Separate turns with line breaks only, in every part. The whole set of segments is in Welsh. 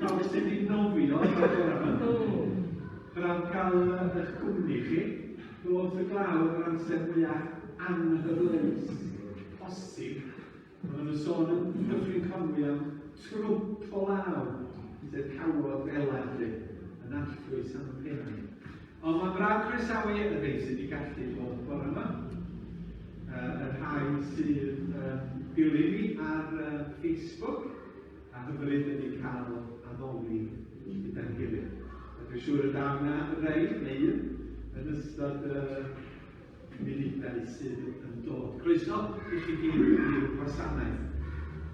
Pawb sydd wedi nofio yn y bore yma. Braf cael eich cwmni chi. Ddoth y glaw yn yr amser mwyaf anghyfleus posib. Maen nhw'n sôn yn Dyffryn Conwy am trwp o law, sef cawod fela, felly, yn arllwys am y pennau. Ond mae'n braf croesawu y rhai sydd wedi gallu bod bore yma. Y rhai sydd yn dilyn ni ar Facebook, a hyfryd ydy cael addoli gyda'n gilydd. A dwi'n siŵr y daw yna rei, neu un, yn ystod y munudau sydd yn dod. Croeso i chi gyd i'r gwasanaeth.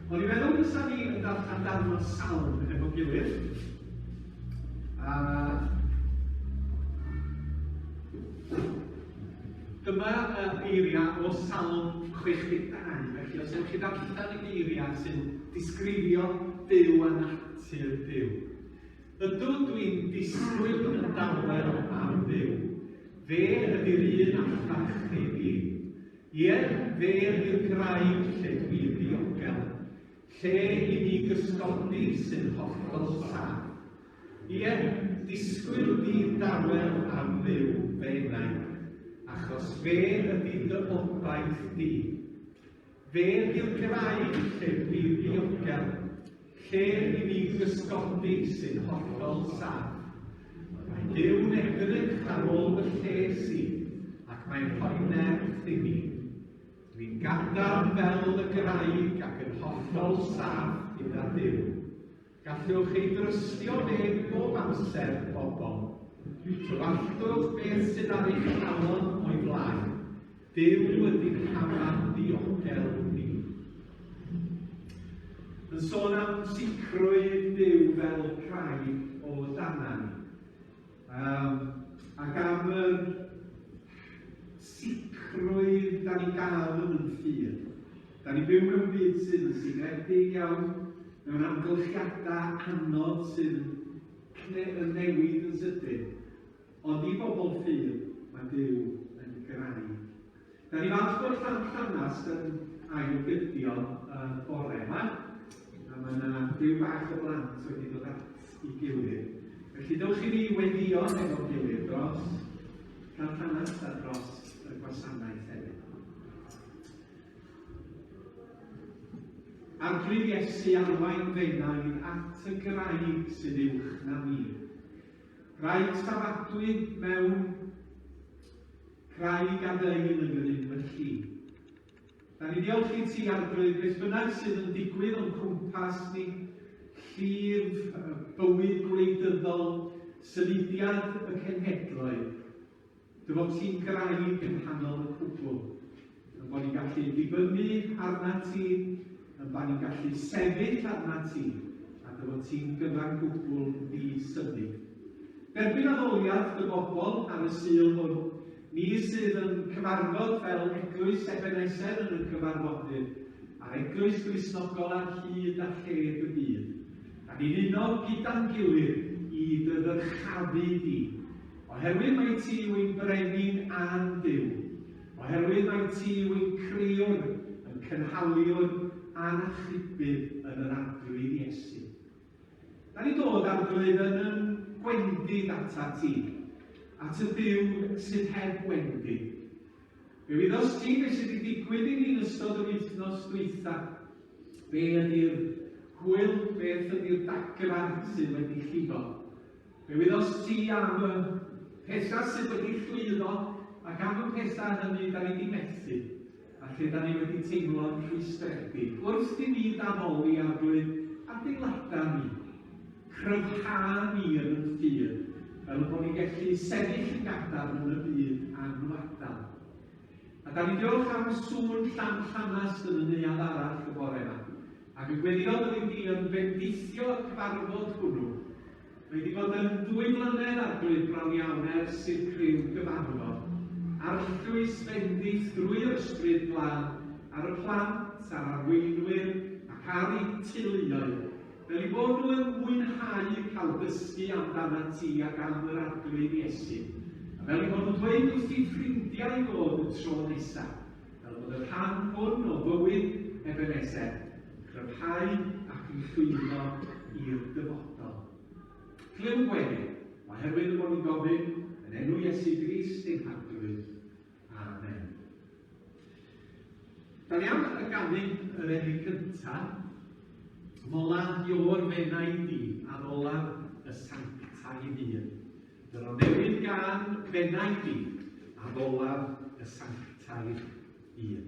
O'n i'n meddwl fysa ni yn darllen darn o salm efo gilydd. A dyma y eiriau o Salm 62. Felly os ewch chi ddarllen y geiriau sy'n disgrifio Duw a natur Duw. Ydw, dwi'n disgwyl yn dawel am Dduw. Fe ydy'r un all fachu fi. Ie, fe ydy'r graig lle dwi'n ddiogel, lle i mi gysgodi sy'n hollol saff. Ie, disgwyl di'n dawel am Dduw, fe enaid, achos fe ydy dy obaith di. Fe ydy'r graig lle dwi'n ddiogel, lle i mi gysgodi sy'n hollol saff. Mae Duw'n edrych ar ôl fy lles i, ac mae'n rhoi nerth i mi. Dwi'n gadarn fel y graig ac yn hollol saff gyda Duw. Gallwch ei drystio fe bob amser, bobl. Tywalltwch beth sydd ar eich calon o'i flaen. Duw ydy'n hafan ddiogel ni. Yn sôn am sicrwydd Duw fel craig o danau. Um, ac am yr sicrwydd da ni'n gael yn yn ffydd. Da ni'n byw mewn byd sydd yn sigredig iawn, mewn amgylchiadau anodd sydd yn newid yn sydyn. Ond i bobl ffydd, mae Duw yn graig. Da ni falch bod Llan Llanast yn ailgydio y bore yma, a mae yna ryw bach o blant wedi dod at ei gilydd. Felly dewch i ni weddio efo'n gilydd dros Llan Llanast a dros y gwasanaeth hefyd. Arglwydd Iesu arwain f'enaid at y graig sydd uwch na mi. Graig safadwy mewn Craig a ddeil yn grym y lli. Da ni diolch i ti, Arglwydd, beth bynnag sydd yn digwydd o'n cwmpas ni, llif bywyd gwleidyddol, symudiad y cenhedloedd, dy fod ti'n graig yng nghanol y cwbl, yn bod ni'n gallu dibynnu arnat ti, yn bod ni'n gallu sefyll arnat ti, a dy fod ti'n gyfan gwbl ddi-symud. Derbyn addoliad dy bobl ar y Sul hwn, ni sydd yn cyfarfod fel Eglwys Ebeneser yn y cyfarfodydd, a'r Eglwys Gristnogol ar hyd a lled y byd. Da ni'n uno gyda'n gilydd i dy ddyrchafu di, oherwydd mai ti yw'n Brenin a'n Duw, oherwydd mai ti yw'n Crëwr, yn Cynhaliwr a'n Achubydd yn yr Arglwydd Iesu. Da ni'n dod Arglwydd yn yn gwendid atat ti, at y Duw sydd heb wendid. Fe wyddost ti beth sydd wedi digwydd i ni yn ystod yr wythnos dwytha. Be ydy'r hwyl, beth ydy'r dagra sydd wedi llifo. Fe wyddost ti am y pethau sydd wedi llwyddo ac am y pethau hynny da ni wedi methu a lle da ni wedi teimlo'n rhwystredig. Wrth i ni ddafoli Arglwydd, adeilada ni, cryfha ni yn yn ffydd, fel y bod ni'n gallu sefyll yn gadarn yn y byd anwadal. A da ni'n diolch am sŵn llan llanast yn y neuadd arall y bore yma. Ac yn gweddio byddi di yn bendithio y cyfarfod hwnnw. Mae wedi bod yn ddwy flynedd Arglwydd bron iawn ers i'r criw gyfarfod. Arllwys bendith drwy'r Ysbryd Glân ar y plant, a'r arweinwyr ac ar eu teuluoedd, fel eu bod nhw yn mwynhau cael dysgu amdanat ti ac am yr Arglwydd Iesu, a fel eu bod nhw'n dweud wrth eu ffrindiau i ddod y tro nesaf, fel bod y rhan hwn o fywyd Ebenezer yn cryfhau ac yn llwyddo i'r dyfodol. Clyw gweddi, oherwydd y bod ni'n gofyn yn enw Iesu Grist ein Harglwydd. Amen. Da ni am y ganu yr enw cyntaf. Mola Ior Fenai di, a mola y sanctaidd un. Dyro newydd gan Fenai di, a mola y sanctaidd un.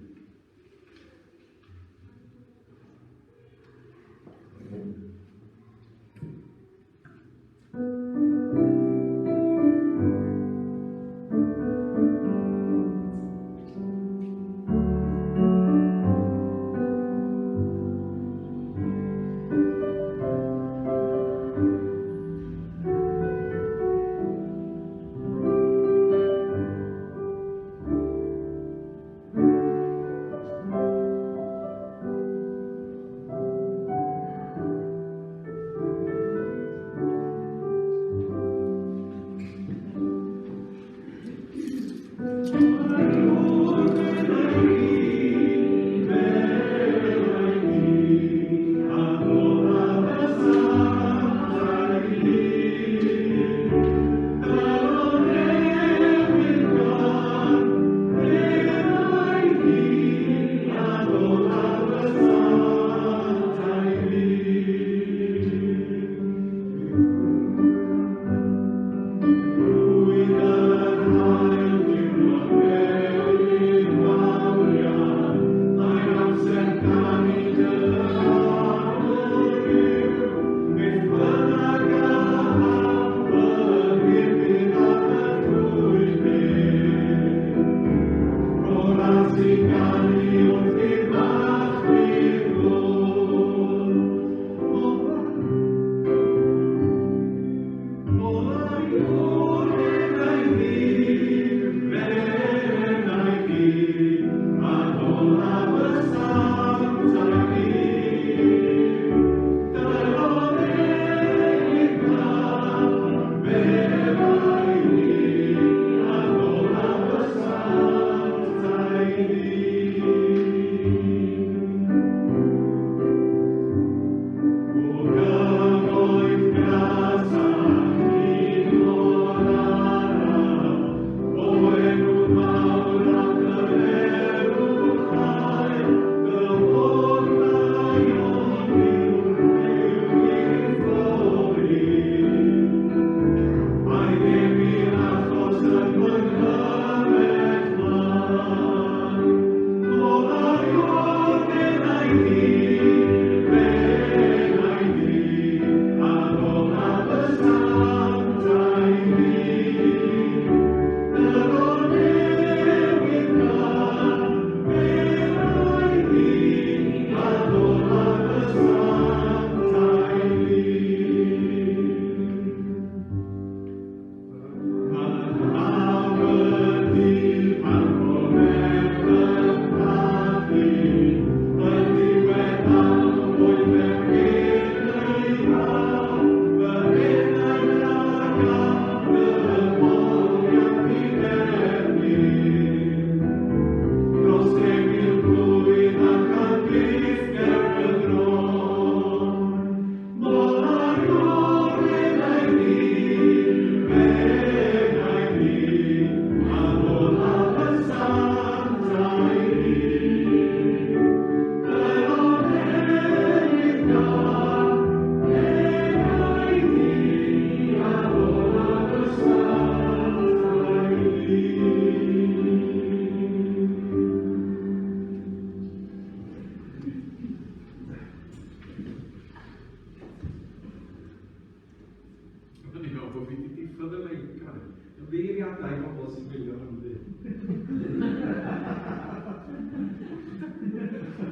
Oeddwn i'n meddwl bod fi wedi diffodd y meic ar. Ymddiheuriadau i bobl sy'n gwylio hwn fyw.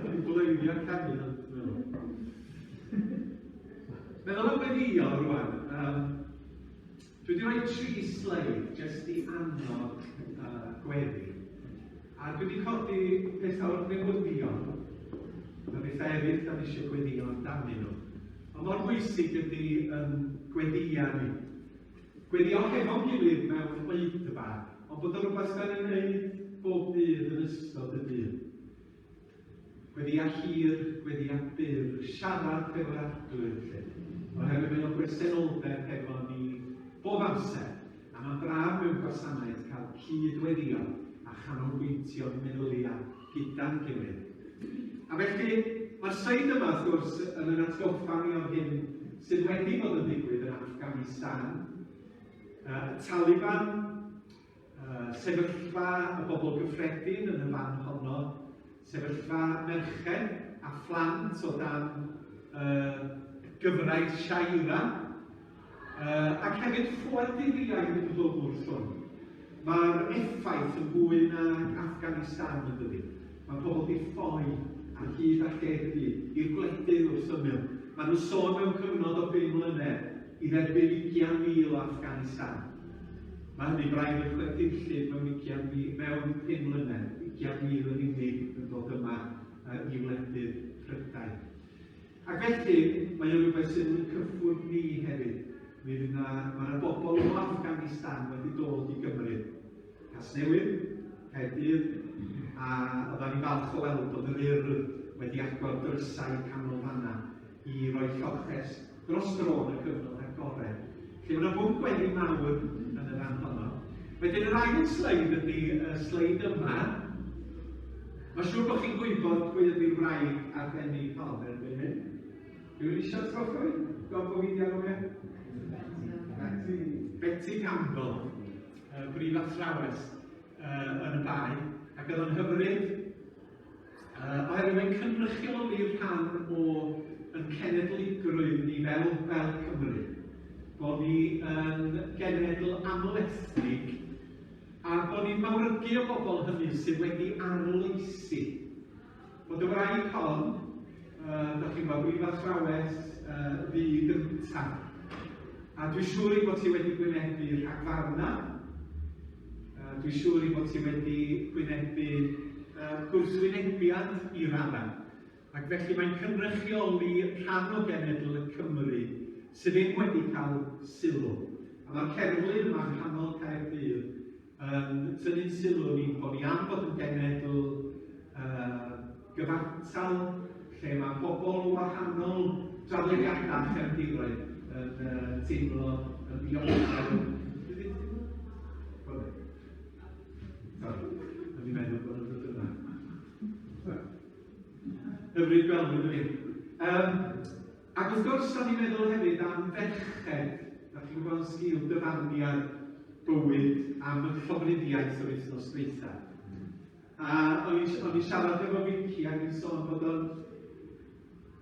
Dwi'n bleidio'r canu ond dwi'n meddwl. Meddwl am weddïo rwan. Dwi wedi rhoi tri sleid jyst i annog gweddi. A dwi wedi codi pethau o'r newyddion, a bethau eraill da ni eisiau gweddio amdanyn nhw. Ond mor bwysig ydy gweddia ni. Gweddio hefo'n gilydd mewn oedfa, ond bod o'n rhywbeth da ni'n gwneud bob dydd yn ystod y dydd. Gweddia hir, gweddia byr, siarad hefo'r Arglwydd, lle. Oherwydd mae o'n bresenoldeb hefo ni bob amser, a mae'n braf mewn gwasanaeth cael cyd-weddio a chanolbwyntio'n meddyliau gyda'n gilydd. A felly, mae'r sleid yma, wrth gwrs, yn yn atgoffa ni o'r hyn sydd wedi bod yn digwydd yn Afghanistan. Y Taliban, sefyllfa y bobl gyffredin yn y fan honno, sefyllfa merched a phlant o dan gyfraith Shaira, ac hefyd ffoaduriaid ynghlwm wrth hwn. Mae'r effaith yn fwy na Afghanistan yn dydi. Mae pobl di ffoi ar hyd a lled y byd i'r gwledydd wrth ymyl. Maen nhw'n sôn mewn cyfnod o bum mlynedd i dderbyn 20,000 o Afghanistan. Mae hynny braidd yn chwerthinllyd mewn 20,000, mewn pum mlynedd, 20,000 yn unig yn dod yma i wledydd Prydain. Ac felly, mae o'n rhywbeth sydd yn cyffwrdd ni hefyd. Mi fydd na, mae yna bobl o Afghanistan wedi dod i Gymru. Casnewydd, Caerdydd, a oedden ni'n falch o weld bod yr Urdd wedi agor drysau canolfannau i roi lloches dros dro yn y cyfnod agored. Felly mae yna bwnc gweddi mawr yn y fan honno. Wedyn yr ail sleid ydy y sleid yma. Mae'n siŵr bod chi'n gwybod pwy ydy'r wraig arbennig hon erbyn hyn. Rhywun eisiau atgoffa fi? Gweld bod fi wedi anghofio? Betty. Betty Campbell, y brif athrawes yn y bae, ac oedd o'n hyfryd Oherwydd mae'n cynrychioli rhan o yn cenedligrwydd ni fel, fel Cymru, bod ni yn genedl amlethnig a bod ni'n mawrygu o bobl hynny sydd wedi arloesi. Bod y wraig hon, da chi'n gwybod, brif athrawes ddu gyntaf, a dwi'n siŵr ei bod hi wedi gwynebu rhagfarnau, Dwi'n siŵr ei bod hi wedi gwynebu gwrthwynebiad i raddau, ac felly mae'n cynrychioli rhan o genedl y Cymry sydd ddim wedi cael sylw. A mae'r cerflun yma yng nghanol Caerdydd yn tynnu'n sylw ni bod ni am fod yn genedl uh, gyfartal, lle mae pobl o wahanol draddodiadau a chefndiroedd yn uh, teimlo yn ddiogel. Sorry, o'n i'n meddwl bod yn dod yma. Hyfryd gweld nhw, dydy. Ac wrth gwrs, da ni'n meddwl hefyd am ferched. Da chi'n gwybod yn sgil dyfarniad bywyd am y llofruddiaeth yr wythnos dwytha. A o'n i'n o'n i'n siarad efo Vicky ac yn sôn bod o'n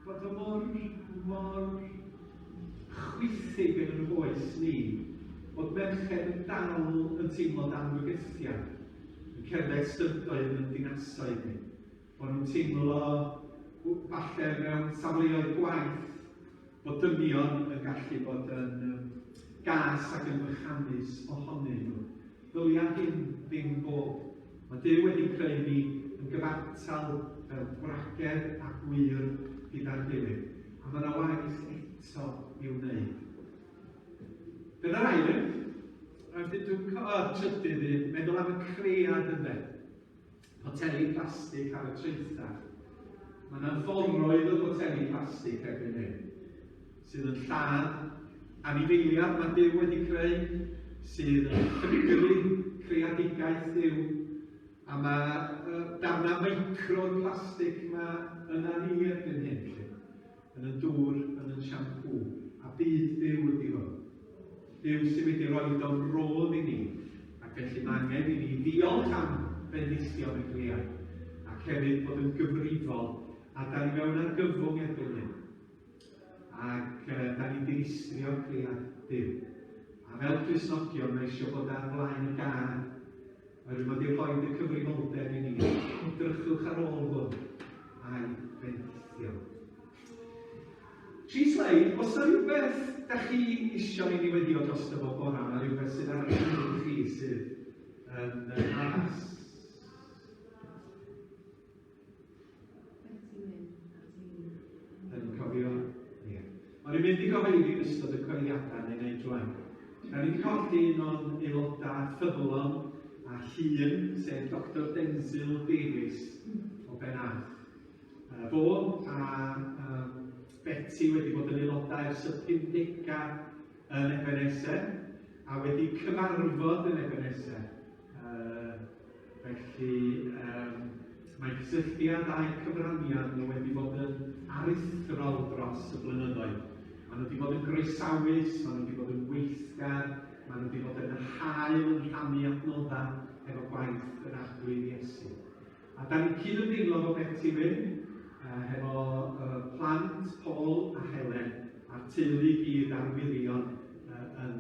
bod o mor, mor chwithig yn yn hoes ni bod merched yn dal yn teimlo dan fygythiad, yn cerdded strydoedd yn dinasoedd ni. Bod nhw'n teimlo falle mewn safleoedd gwaith bod dynion yn gallu bod yn gas ac yn fychanus ohonyn nhw. Ddylia hyn ddim bod. Mae Duw wedi creu ni yn gyfartal fel gwragedd a gwŷr gyda'n gilydd, a mae yna waith eto i'w wneud. Dyna'r ail un. A dwi'n oh, trydydd un, meddwl am y cread ynde. Poteli plastig ar y traethau. Mae yna foroedd o boteli plastig erbyn hyn, sydd yn lladd anifeiliad mae Duw wedi creu, sydd yn llygru creadigaeth Duw, a mae darnau micro plastig yma yna ni erbyn hyn, lle. yn y dŵr, yn y siampŵ, a byd byw ydy hwn. Duw sydd wedi rhoi o'n rodd i ni, ac felly mae angen i ni ddiolch am bendithion y Cread, ac hefyd bod yn gyfrifol, a da ni mewn argyfwng erbyn hyn, ac da ni'n dinistrio cread Duw. A fel Cristnogion, mae eisiau bod ar flaen y gad, oherwydd mae wedi rhoi y cyfrifoldeb i ni. Drychwch ar ôl hwn a'i bendithio. Tri sleid, os yna rhywbeth da chi isio i ni weddio dros fo bora, mae rhywbeth sydd ar y meddwl chi sydd yn addas. Da ni'n cofio? Ie. O'n i'n mynd i gyhoeddi yn ystod y coeliadau neu wneud rwan. Da ni'n colli un o'n aelodau ffyddlon a hŷn, sef Dr Denzil Davies o Ben Arth. Fo a um, Beti wedi bod yn aelodau ers y 50au yn Ebenezer a wedi cyfarfod yn Ebenezer. Felly, um, mae cysylltiad a'u cyfraniad nhw wedi bod yn aruthrol dros y blynyddoedd. Maen nhw wedi bod yn groesawus, maen nhw wedi bod yn weithgar, maen nhw wedi bod yn hael yn rhannu adnoddau efo gwaith yr Arglwydd Iesu. A da ni'n cyd-ymdeimlo efo Beti Wyn, hefo plant Paul a Helen, a'r teulu i gyd a'r wyrion yn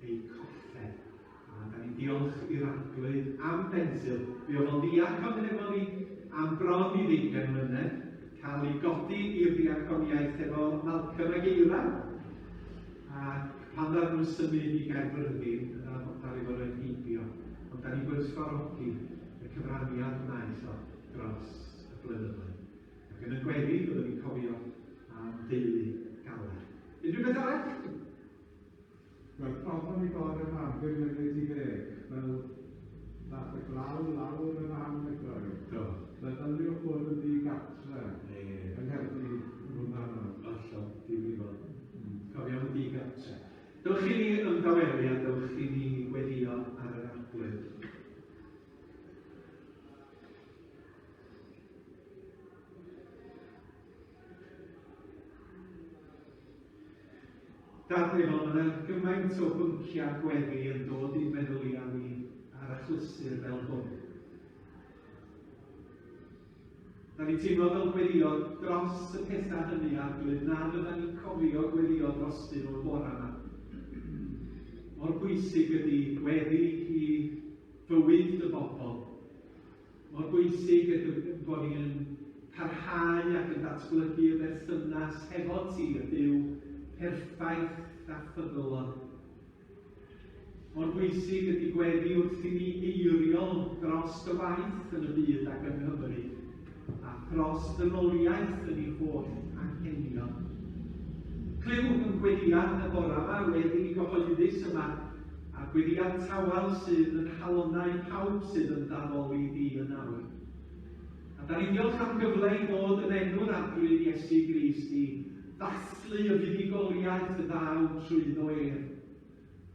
eu colled. A da ni'n diolch i'r Arglwydd am Denzil. Fuodd o'n ddiacon hefo ni am bron i ddeugain mlynedd, cael ei godi i'r ddiaconiaeth hefo Malcolm ag Eira. Ac pan ddaru nhw symud i Gaerfyrddin, ddaru fo roed heibio. Ond da ni'n gwerthfawrogi y cyfraniad wnaeth o dros y blynyddoedd. Ac yn y gweddi byddwn ni'n cofio am deulu Galar. Unrhyw beth arall?
Wel, profon ni bod yn Rhagfyr 1980, fel ddath y glaw lawr yn anhygoel.
Do.
Meddyliwch bod yn ddi-gartre.
Ie.
Yng Nghaerdydd, yn fod yn anodd.
Hollol, difrifol. Cofio am y di-gartre. Dewch i ni ymdawelu a dewch i ni weddio ar yr Arglwydd. Dad nefol, mae yna gymaint o bynciau gweddi yn dod i'n meddyliau ni ar achlysur fel hwn. Da ni'n teimlo fel gweddio dros y pethau hynny, Arglwydd, na fydda ni'n cofio gweddio drostyn nhw'r bore yma. Mor bwysig ydy gweddi i fywyd dy bobl. Mor bwysig ydy bod ni yn parhau ac yn datblygu y berthynas hefo ti, y Duw perffaith a ffyddlon. Mor bwysig ydy gweddi wrth i ni eiriol dros dy waith yn y byd ac yng Nghymru, a thros ddynoliaeth yn ei holl anghenion. Clyw yn gweddïau y bore yma, weddi gyhoeddus yma, a'r gweddïau tawel sydd yn nghalonnau pawb sydd yn d'addoli di yn awr. A da ni'n diolch am gyfle i ddod yn enw'r Arglwydd Iesu Grist i ddathlu y fuddugoliaeth y ddaw trwyddo ef,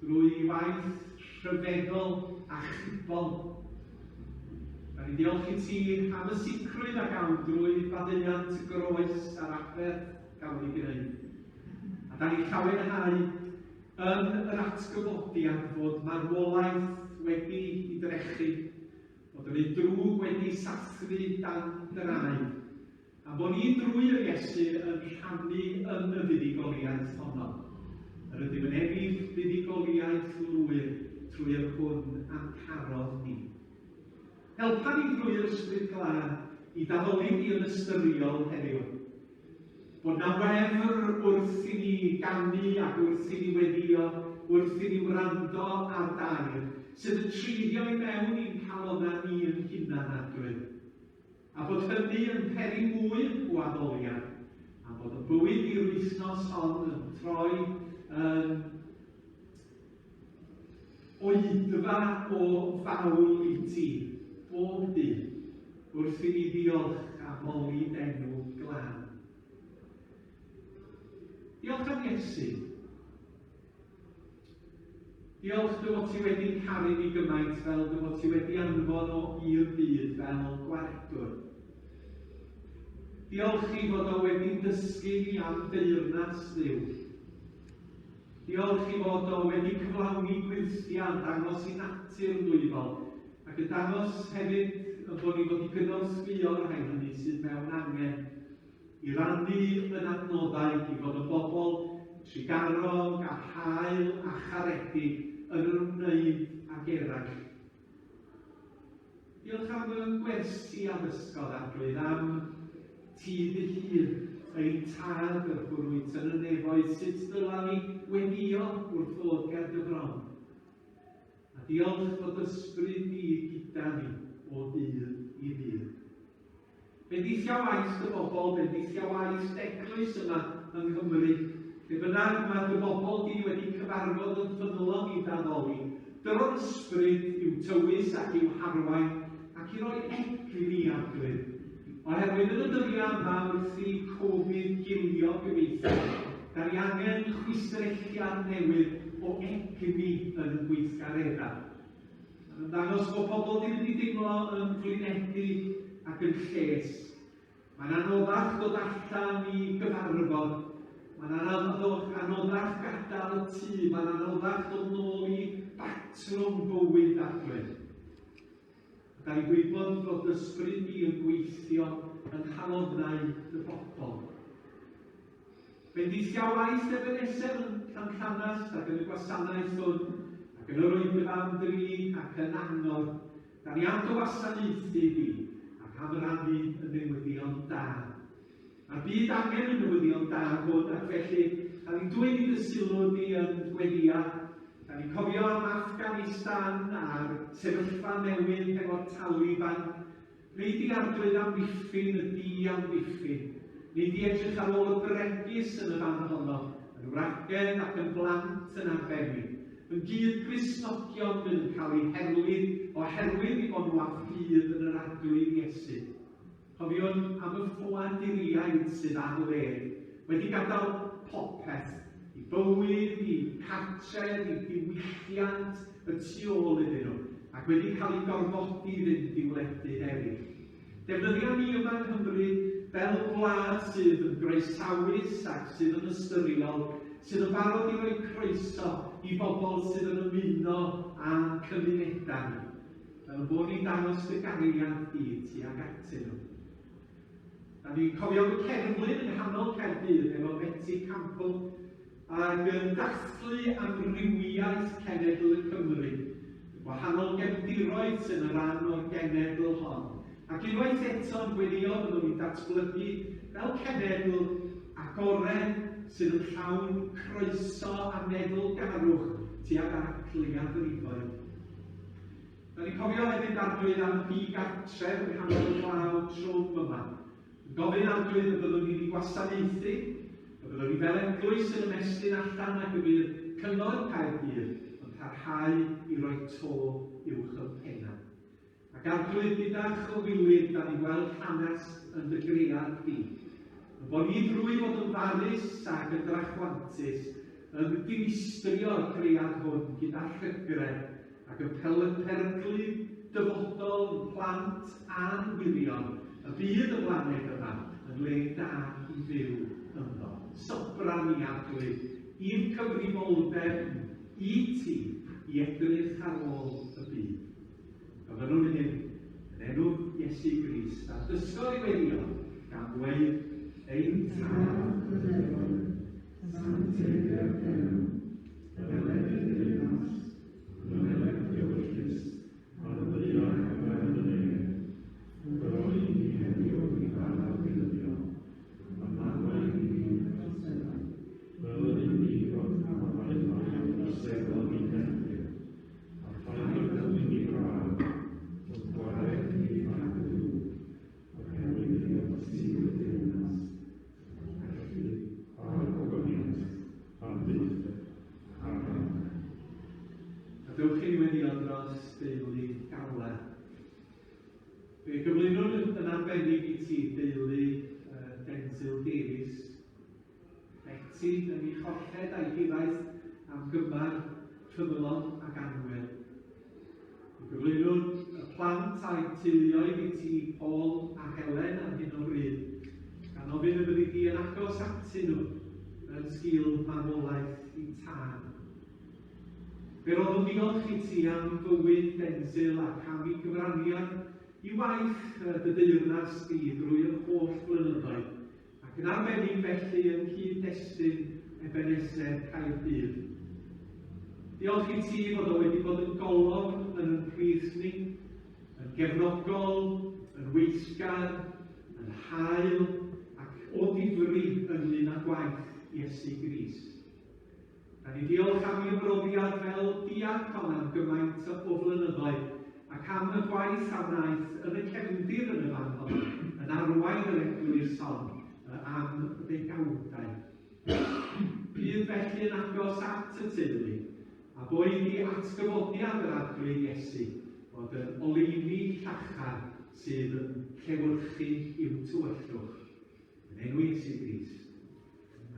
drwy ei waith rhyfeddol a chubol. Da ni'n diolch i ti am y sicrwydd a gawn drwy faddeuant y groes a'r aberth gafodd ei gwneud. A da ni'n llawenhau yn yr atgyfodiad fod marwolaeth wedi i drechu, fod yr un drwg wedi sathru dan draed, A bod ni drwy yr Iesu yn rhannu yn y fuddugoliaeth honno. Yr ydym yn ennill buddugoliaeth lwyr trwy yr hwn a'n carodd ni. Helpa ni drwy'r Ysbryd Glân i daddoli ni yn ystyriol heddiw. Bod na wefr wrth i ni ganu ac wrth i ni weddio, wrth i ni wrando ar dair, sydd yn treiddio i mewn i'n calonnau ni yn hunan, Arglwydd. A bod hynny yn peri mwy o addoliad, a bod y bywyd i'r wythnos hon yn troi yn oedfa o fawl i ti, bob dydd, wrth i ni ddiolch a moli d'enw glân. Diolch am Iesu. Diolch dy fod ti wedi caru ni gymaint fel dy fod ti wedi anfon o i'r byd fel gwaredwr. Diolch i fod o wedi dysgu ni am deyrnas Dduw. Diolch i fod o wedi cyflawni gwyrthiau yn dangos i natur ddwyfol ac yn dangos hefyd y bod ni fod i gynorthwyo'r rhai hynny sydd mewn angen. I rannu yn adnoddau i fod yn bobl trugarog a hael a charedig yn yr ymwneud ag eraill. Diolch am y gwersi a ddysgodd Arglwydd, am ti dy hun, ein Tad yr hwn wyt yn y nefoedd, sut dyla ni weddïo wrth ddod ger dy fron. A diolch fod ysbryd di gyda ni o ddydd i ddydd. Bendithia waith dy bobl, bendithia waith d'eglwys yma yng Nghymru. Lle bynnag mae dy bobl di wedi cyfarfod yn ffyddlon i d'addoli, dyro'r Ysbryd i'w tywys ac i'w harwain ac i roi egni Arglwydd. Oherwydd yn y dyddiau yma wrth i Covid gilio gobeithio, da ni angen chwistrelliad newydd o egni yn y gweithgareddau. Mae'n ymddangos bod pobl wedi mynd i deimlo yn flinedig ac yn lles. Mae'n anoddach dod allan i gyfarfod. Mae'n anoddach, anoddach gadael y tŷ. Mae'n anoddach dod nôl i batrwm bywyd adref. A da ni'n gwybod fod ysbryd di yn gweithio yng nghalonnau dy bobl. Bendithiau waith Ebenezer yn Llanllanast ac yn y gwasanaeth hwn, ac yn yr oedfa am dri ac yn angor. Da ni am dy wasanaethu di ac am rannu y newyddion da. Mae'r byd angen y newyddion da hwn ac felly da ni'n dwyn i dy sylw di yn gweddïa. Da ni'n cofio am Afghanistan a'r sefyllfa newydd hefo'r Taliban. Nei di Arglwydd amddiffyn y di-amddiffyn. Nei di edrych ar ôl y bregus yn y fan honno, yn wragedd ac yn blant yn arbennig, yn gyd-Gristnogion fydd yn cael eu herlid oherwydd eu bod nhw â ffydd yn yr Arglwydd Iesu. Cofiwn am y ffoaduriaid sydd ar led, wedi gadael popeth, i bywyd, i cartref, i diwylliant y tu ôl iddyn nhw, ac wedi cael eu gorfodi i fynd i wledydd eraill. Defnyddia ni yma yng Nghymru fel gwlad sydd yn groesawus ac sydd yn ystyriol, sydd yn barod i roi croeso i bobl sydd yn ymuno â'n cymunedau ni. Fel y bod ni'n dangos dy gariad di tuag atyn nhw. Da ni'n cofio y cerflun yng nghanol Caerdydd efo Betty Campbell ac yn dathlu amrywiaeth cenedl y Cymry, y gwahanol gefndiroedd sy'n yn rhan o'r genedl hon. Ac unwaith eto yn gweddïo byddwn ni'n datblygu fel cenedl agored sydd yn llawn croeso a meddylgarwch tuag at leiafrifoedd. Da ni'n cofio hefyd Arglwydd am ddi-gartref yng nghanol y glaw trwm yma. Yn gofyn Arglwydd y byddwn ni'n ei gwasanaethu, y byddwn ni fel eglwys yn ymestyn allan ac y bydd Cyngor Caerdydd yn parhau i roi to uwch yn pennau. Ac Arglwydd gyda chywilydd da ni'n gweld hanes yn dy gread di. Y bod ni drwy fod yn farus ac yn drachwantus yn dinistrio'r cread hwn gyda llygredd ac yn peryglu dyfodol ein plant a'n wyrion, y bydd y blaned yma yn le da i fyw ynddo. Sobra ni, Arglwydd, i'n cyfrifoldeb i ti i edrych ar ôl y byd. Gofynnwn hyn yn enw Iesu Grist, a dysgodd i weddïo gan ddweud, Ein Tad yn y nefoedd, sancteiddier d'enw, Weled dy deyrnas, Gweled dy ewyllys, ar y ddaear fel yn y nef. Rhoi i ni heddiw ein bara beunyddiol, a maddau i ni ein troseddau, fel yr ŷm ni fod maddau rhai o'n troseddon ni'n erbyn. A phaid â dwyn ni braf, ond gwared ni rhag y drwg, oherwydd diot ti y deyrnas, a'r gallu, a'r gogoniant, am byth. Amen. Gadewch i ni weddïo dros deulu Gala. Fe gyflwynwn yn arbennig i ti deulu Denzil Davies. Beti yn ei cholled a'i hiraeth am gymar ffyddlon ac annwyl. Fe gyflwynwn y plant a'u teuluoedd i ti, Paul a Helen ar hyn o bryd, gan ofyn y byddi di yn agos atyn nhw yn sgil marwolaeth i tad. Fe roddwn ddiolch i ti am fywyd Denzil ac am ei gyfraniad i waith dy deyrnas di drwy'r holl flynyddoedd, ac yn arbennig felly yng nghyd-destun Ebenezer Caerdydd. Diolch i ti fod o wedi bod yn golofn yn yn plith ni, yn gefnogol, yn weithgar, yn hael ac o ddifri ynglyn â gwaith Iesu Grist. Da ni diolch am ei ymroddiad fel diacon am gymaint o flynyddoedd ac am y gwaith a wnaeth yn y cefndir yn y fan hon, yn arwain yr eglwys hon am ddegawdau. Bydd felly yn agos at y teulu, a boed i atgyfodiad yr Arglwydd Iesu fod yn oleuni llachar. sydd yn llewyrchu i'w tywyllwch. Yn enw Iesu Grist.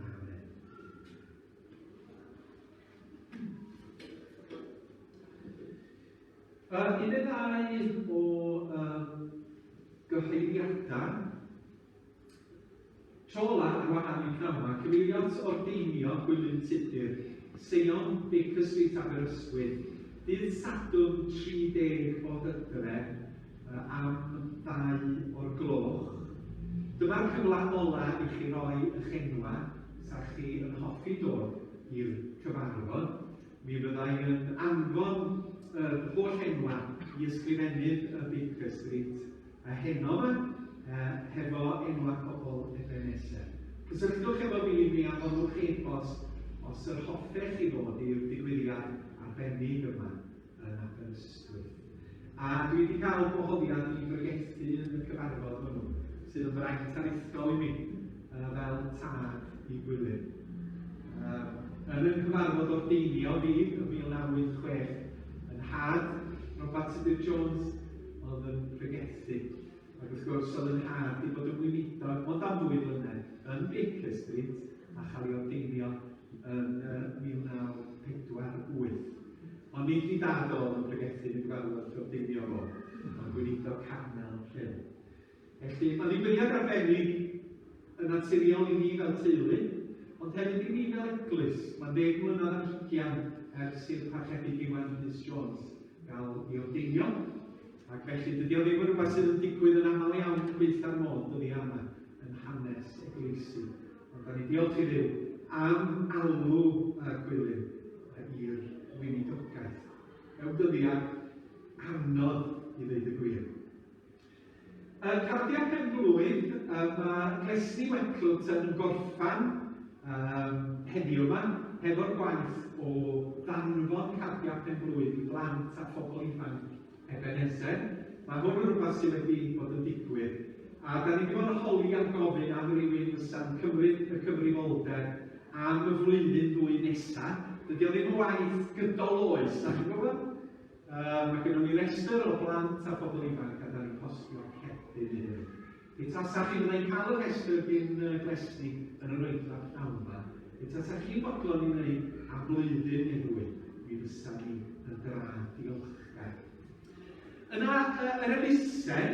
Amen. Un neu ddau o gyhoeddiadau. Tro ola ar wahân i pnawn 'ma, cyfeirio at ordeinio Gwilym Tudur, Seion, Baker Street, Aberystwyth, dydd Sadwrn 30 o Hydref am ddau o'r gloch. Dyma'r cyfle ola i chi roi eich enwa, 'sa chi yn hoffi dod i'r cyfarfod. Mi fyddai yn anfon yr holl enwa i ysgrifennydd y Baker Street a heno 'ma, hefo enwa pobl Ebenezer. Cysylltwch efo fi neu anfonwch e-bost os yr hoffech chi ddod i'r digwyddiad arbennig yma yn Aberystwyth. A dwi wedi cael gwahoddiad i bregethu yn y cyfarfod hwnnw, sydd yn fraint aruthrol i mi, fel tad i Gwilym. Yn y cyfarfod ordeinio fi yn 1986, yn nhad, Robat Tudur Jones, oedd yn pregethu. Ac wrth gwrs, oedd yn nhad wedi bod yn weinidog ond am ddwy flynedd yn Baker Street a chael ei ordeinio yn 1948. Ond nid i dad oedd yn pregethu yn y gyfarfod ordeinio fo, ond gweinidog Carmel Rhyl. Felly, mae'n ddigwyddiad arbennig yn naturiol i ni fel teulu, ond hefyd i ni fel eglwys. Mae'n ddeg mlynedd ar hugian ers i'r Parchedig Iwan Rhys Jones gael ei ordeinio, ac felly dydy o ddim yn rhywbeth sydd yn digwydd yn aml iawn gweitha'r modd dyddiau yma yn hanes eglwysi. Ond da ni diolch i Dduw am alw Gwilym i'r weinidogaeth. Mewn dyddiau anodd i ddeud y gwir. Y cardiau pen-blwydd, mae Glesni Wetlwt yn gorffan um, heddiw yma hefo'r gwaith o ddanfon cardiau pen-blwydd i blant a phobl ifanc Ebenezer. Mae hwn yn rhywbeth sydd wedi bod yn digwydd. A da ni wedi bod yn holi am gofyn am rywun fysa'n cymryd y cyfrifoldeb am y flwyddyn ddwy nesaf. Dydy o ddim yn waith gydol oes, da chi'n gwybod? Mae gennym ni restr o blant a phobl ifanc a da ni'n postio cerdyn iddyn nhw. Pe tasa chi, fydda i'n cael y rhestr gyn Glesni yn yr oedfa pnawn yma, pe tasa chi'n fodlon i wneud am flwyddyn neu ddwy, mi fysa ni yn dra diolchgar. Yna, yr elusen,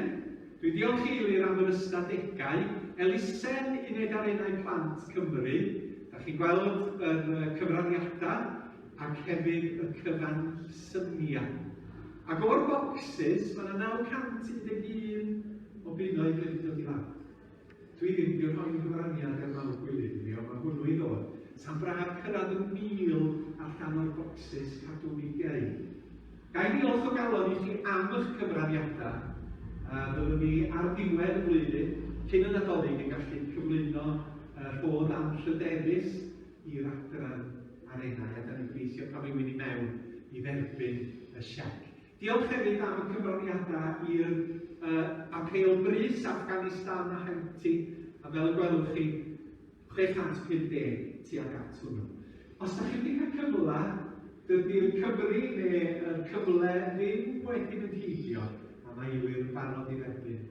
dwi'n diolch i Eilir am yr ystadegau, elusen Uned Arenau Plant Cymru, da chi'n gweld yr cyfraniadau, ac hefyd y cyfansymiad. Ac o'r bocsys, mae yna 911 o bunnoedd wedi dod i lawr. Dwi ddim wedi rhoi cyfraniad er mawr gwilydd i mi, ond mae hwnnw i ddod. Sa'n braf cyrraedd y 1,000 allan o'r bocsys cadw mi gei. Ga i ddiolch o galon i chi am eich cyfraniadau. Byddwn ni ar ddiwedd y flwyddyn, cyn y Nadolig, yn gallu cyflwyno rhodd anrhydeddus i'r adran arenau a da ni'n gobeithio cael rhywun i mewn i dderbyn y siec. Diolch hefyd am y cyfraniadau i'r apêl brys Afghanistan a Haiti, a fel y gwelwch chi, 650 tuag at hwnnw. Os da chi wedi cael cyfle, dydy'r cyfri neu'r cyfle ddim wedi mynd heibio, a mae Eilir yn barod i dderbyn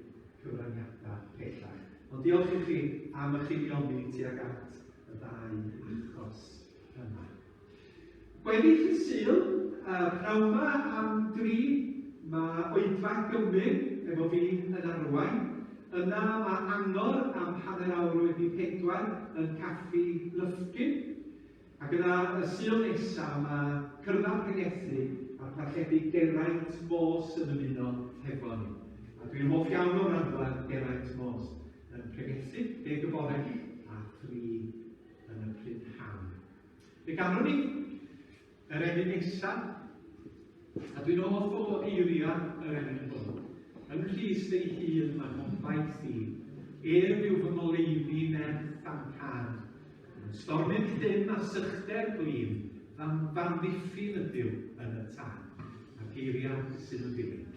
cyfraniadau pellach. Ond diolch i chi am eich unioni tuag at y ddau achos yma. Gweddill y Sul, pnawn 'ma am dri, mae oedfa gymun efo fi yn arwain. Yna mae angor am 4:30 yn Caffi Lyfgyn. Ac yna y Sul nesa mae cyrfa pregethu a'r Parchedig Geraint Morse yn ymuno hefo ni. A dwi'n hoff iawn o wrando ar Geraint Morse yn pregethu, 10 y bore a 3 yn y prynhawn. Fe ganwn ni yr emyn nesaf, a dwi'n hoff o eiriau yr emyn hwn. Yng Nghrist ei hun mae ngobaith i, ef yw fy ngoleuni nerth a'm cad. Yn stormydd llym a sychder blin, fy amddiffyn ydyw yn y tân. A'r geiriau sydd yn dilyn.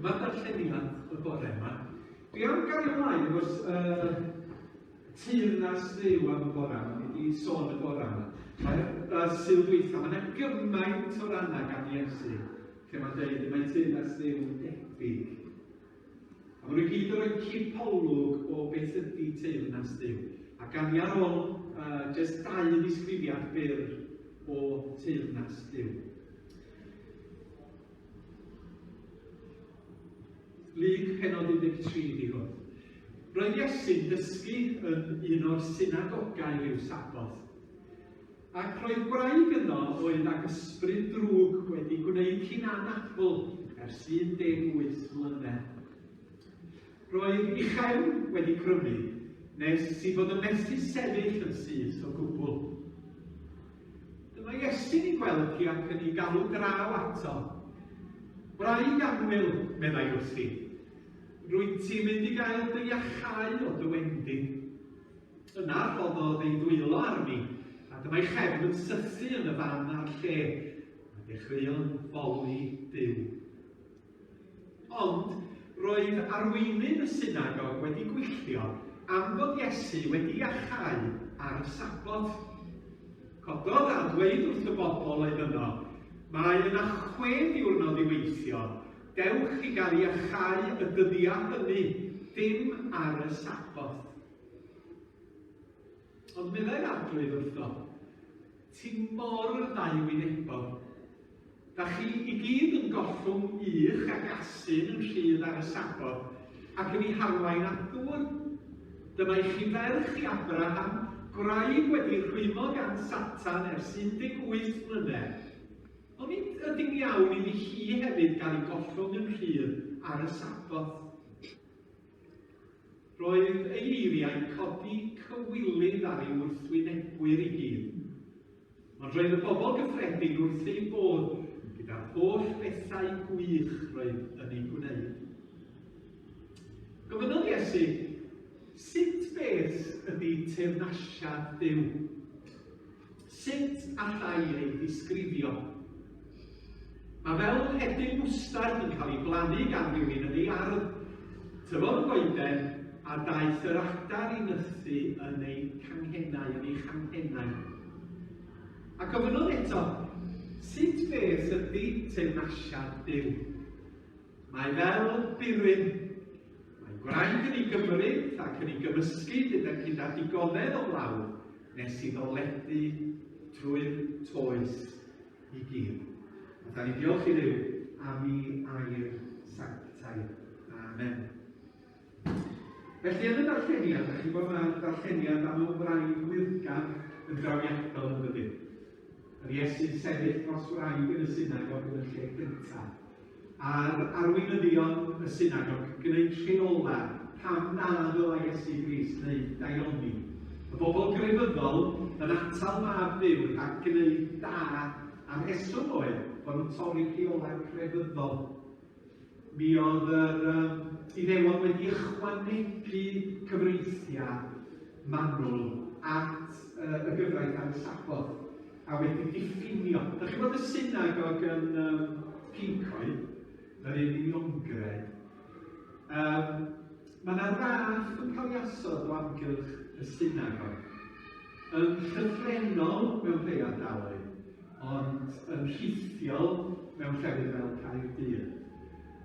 Dyma ddarlleniad y bore yma. Dwi am gario ymlaen wrth teyrnas Dduw am y bore yma. Ni wedi sôn y bore yma. Mae'r Sul dwytha, mae yna gymaint o rannau gan Iesu lle mae'n dweud mae teyrnas Dduw yn debyg. A maen nhw gyd yn rhoi cipolwg o beth ydy teyrnas Dduw. A gan i ar ôl just dau ddisgrifiad byr o teyrnas Dduw. Luc pennod 13 di hwn. Roedd Iesu'n dysgu yn un o'r synagogau rhyw Saboth. Ac roedd gwraig yno oedd ag ysbryd drwg wedi gwneud hi'n anabl ers 18 mlynedd. Roedd ei chefn wedi crymu nes i fod yn methu sefyll yn syth o gwbl. Dyma Iesu'n ei gweld hi ac yn ei galw draw ato. Wraig annwyl, meddai wrthi, rwyt ti'n mynd i gael dy iachau o dy wendid. Yna rhoddodd ei ddwylo arni, a dyma'i chefn yn sythu yn y fan a'r lle, a dechreuodd foli Duw. Ond roedd arweinydd y synagog wedi gwylltio am fod Iesu wedi iachau ar y Saboth. Cododd a dweud wrth y bobl oedd yno, Mae yna chwe diwrnod i weithio, dewch i gael iachau y dyddiau hynny, dim ar y Saboth. Ond meddai'r Arglwydd wrtho, Ti mor ddau-wynebog. Da chi i gyd yn gollwng ych ac asyn yn rhydd ar y Saboth, ac yn ei harwain at ddŵr. Dyma i chi ferch i Abraham, gwraig wedi rhwymo gan Satan ers 18 mlynedd. Onid ydy'n iawn iddi hi hefyd gael ei gollwng yn rhydd ar y Saboth? Roedd ei eiriau'n codi cywilydd ar ei wrthwynebwyr i gyd. Ond roedd y bobl gyffredin wrth eu bodd gyda'r holl bethau gwych roedd yn eu gwneud. Gofynnodd Iesu, sut beth ydy teyrnasiad Duw? Sut allai ei ddisgrifio? Mae fel hedyn mwstard yn cael ei blannu gan rywun yn ei ardd. Tyfodd y goeden a daeth yr adar i nythu yn ei canghennau, yn ei changhennau. A gofynnodd eto, sut beth ydy teyrnasiad Duw? Mae fel burum. Mae gwraig yn ei gymryd ac yn ei gymysgu gyda, gyda digonedd o blawd nes iddo ledu trwy'r toes i gyd. A da ni diolch i Dduw am ei air sanctaidd. Amen. Felly yn y darlleniad, da chi'n gwybod mae'r darlleniad am y wraig wyrgan yn drawiadol yn dydy. Yr Iesu'n sefyll dros wraig yn y synagog yn y lle cyntaf. A'r arweinyddion y synagog yn gwneud rheolau pam na ddylai Iesu Grist wneud daioni. Y bobl grefyddol yn atal mab Duw rhag gwneud da a'r rheswm oedd bod nhw'n torri rheolau crefyddol. Mi oedd yr um, Iddewon wedi ychwanegu cyfreithiau manwl at y gyfraith ar y Saboth a wedi diffinio. Da chi'n bod y synagog yn Cyncoed, yr un uniongred. Mae yna raff yn cael ei asod o amgylch y synagog. Yn llythrennol mewn rhai ardaloedd, ond yn rhithiol mewn llefydd fel Caerdydd.